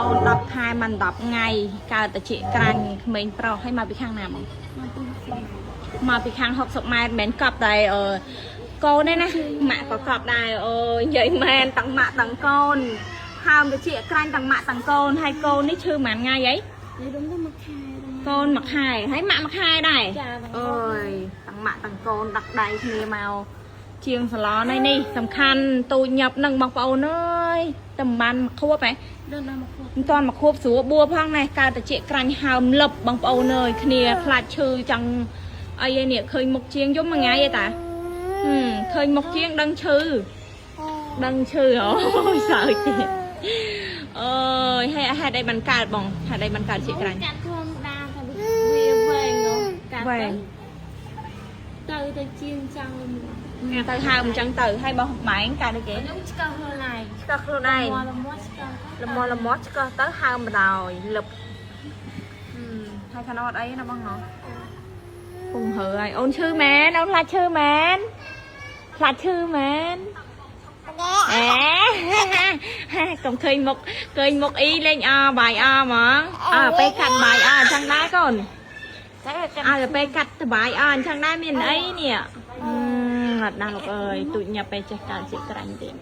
ូន10ខែមិន10ថ្ងៃកើតតិចក្រាញ់ក្មេងប្រុសឲ្យមកពីខាងណាបងមកពីខាង60ម៉ែត្រមិនមែនកប់តែអឺកូនទេណាម៉ាក់ក៏កប់ដែរអូយនិយាយមែនទាំងម៉ាក់ទាំងកូនហើមតិចក្រាញ់ទាំងម៉ាក់ទាំងកូនហើយកូននេះឈឺប៉ុន្មានថ្ងៃអី និយាយទៅមួយខែ កូនមួយខែហើយម៉ាក់មួយខែដែរ ចា អើយទាំងម៉ាក់ទាំងកូនដាក់ដៃគ្នាមកជាងសាឡនហើយនេះសំខាន់ទូចញាប់នឹងបងប្អូនអើយតែមិនបានមួយខួបហ៎ ដល់ដល់មកខួប មិនតាន់មកខួបស្រួលបួផងណែកើតតិចក្រាញ់ហើមលឹបបងប្អូនអើយគ្នាខ្លាចឈឺចង់អីឯនេះឃើញមុខជាងយំមួយថ្ងៃឯតាហឹមឃើញមុខជាងដឹងឈឺដឹងឈឺអូយសើចទៀតអើយហើយហេតុអីបានកើតបងហេតុអីបានកើតជាក្រាញ់ កាត់ធម្មតាតែវាវែងកាត់ វែង ទៅទៅជាងចង់ ទៅហើមអញ្ចឹងទៅហើយបោះម៉ែងកើតអីគេ ខ្ញុំឆ្កឹះខ្លួនឯង ឆ្កឹះខ្លួនឯង លមឆ្កឹះ លមលមឆ្កឹះទៅហើមបដ ாய் លឹបហើយខាងនោះអត់អីណាបងណោះ ពងហើហើយអូនឈឺមែនអូនខ្លាចឈឺមែនខ្លាចឈឺមែនអេកុំឃើញមុខឃើញមុខអ៊ីលេងអបាយអហ្មងអើពេលកាត់បាយអអញ្ចឹងដែរកូន តែ អើពេលកាត់បាយអអញ្ចឹងដែរមានអីនេះអត់ណាស់លោកអើយទូចញាប់ពេលចេះកើតជាក្រាញ់ទៀត។